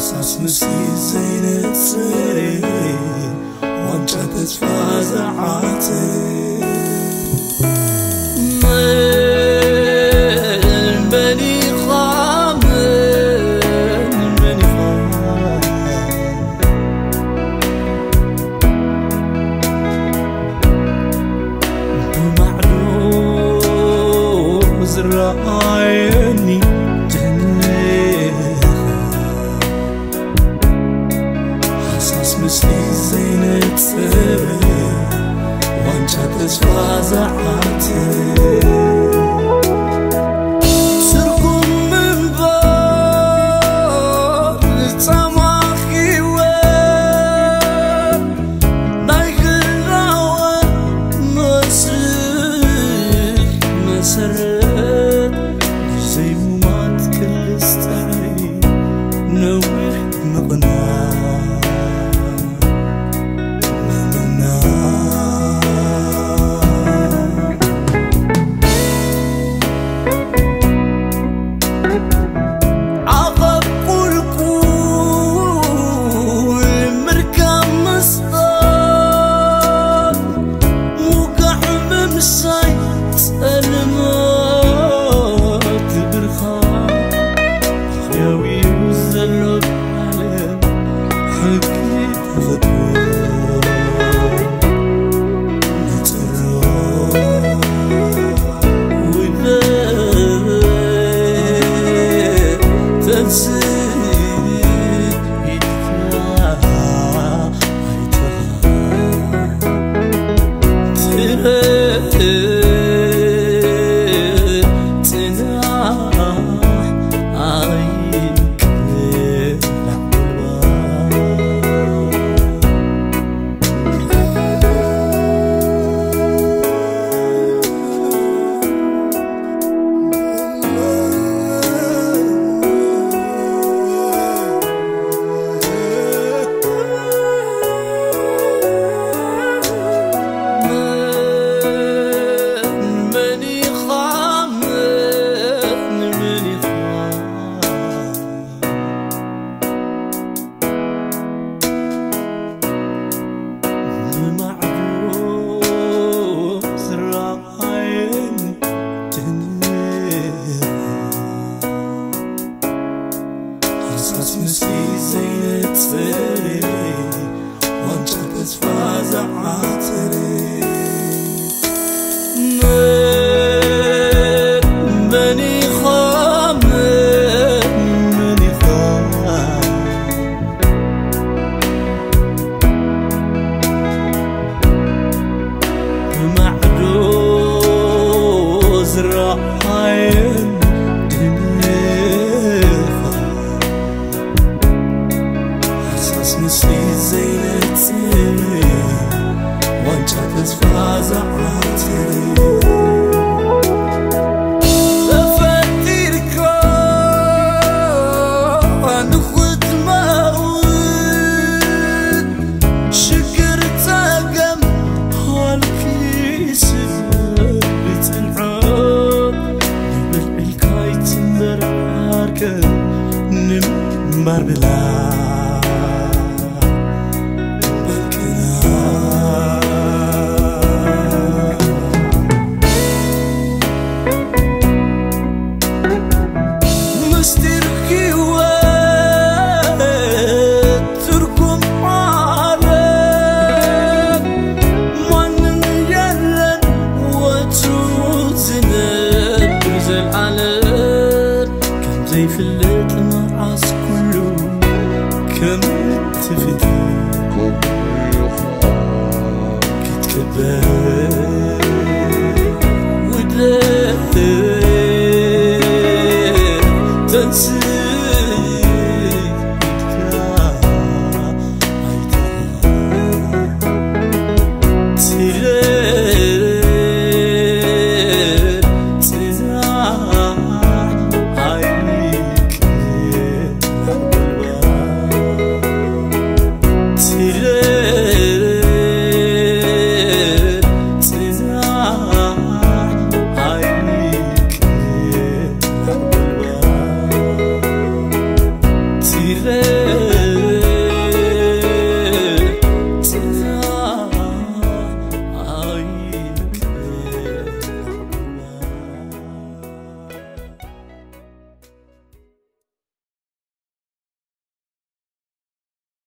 ሳስ ምስቲ ዘይነጽር ዋንጫ ተስፋ ዝዓትር። መን፣ መን ኢኻ? መን፣ መን ኢኻ? ብማዕዶ ዝረኣየኒ ድህነኻ፣ ሃሳስ ምስሊ ዘይነጽር ዋንጫ ተስፋ ዝዓትር። ትርጉም ምንባር ጻማ ህይወት ናይ ህላወ መስርሕ መሰረት ዘይሙማት ክልስታይ ነዊሕ ምቕናዕ ምምናዕ። ዓቐብ ቁልቁል ምርካብ ምስጣር፣ ውጋዕ ምምሳይ ጸልማት ብርሃን፣ ሕያው እዩ ዘሎ ዓለም ሕጊ ተፈጥሮ። ብማዕዶ ዝረኣየን ድህነት፣ ሃሳስ ምስሊ ዘይነጽር ዋንጫ ተስፋ ዝዓተረ። መን፣ መን ኢኻ? መን፣ መን ኢኻ? ብማዕዶ ዝረኣየን ድንኻ፣ ሃሳስ ምስሊ ዘይነጽር ዋንጫ ተስፋ ዝዓተረ። ተፈጢርካ ንኽትመውት፣ ሽግር ጸገም ሃልኪ ስለ ብጽንዓት፣ ንብል ኢልካ ኣይትንበር ዓርከ ንምንባር ብላ። ምስጢር ህይወት ትርጉም ዓለም ማንም የለን ወትሩ ዝነብር ዘልዓለም። ከም ዘይፍለጥ መዓስ ኩሉ ከም ትፍትን ክትከበር ውደት ተንስእ ኢድካ ኣይታ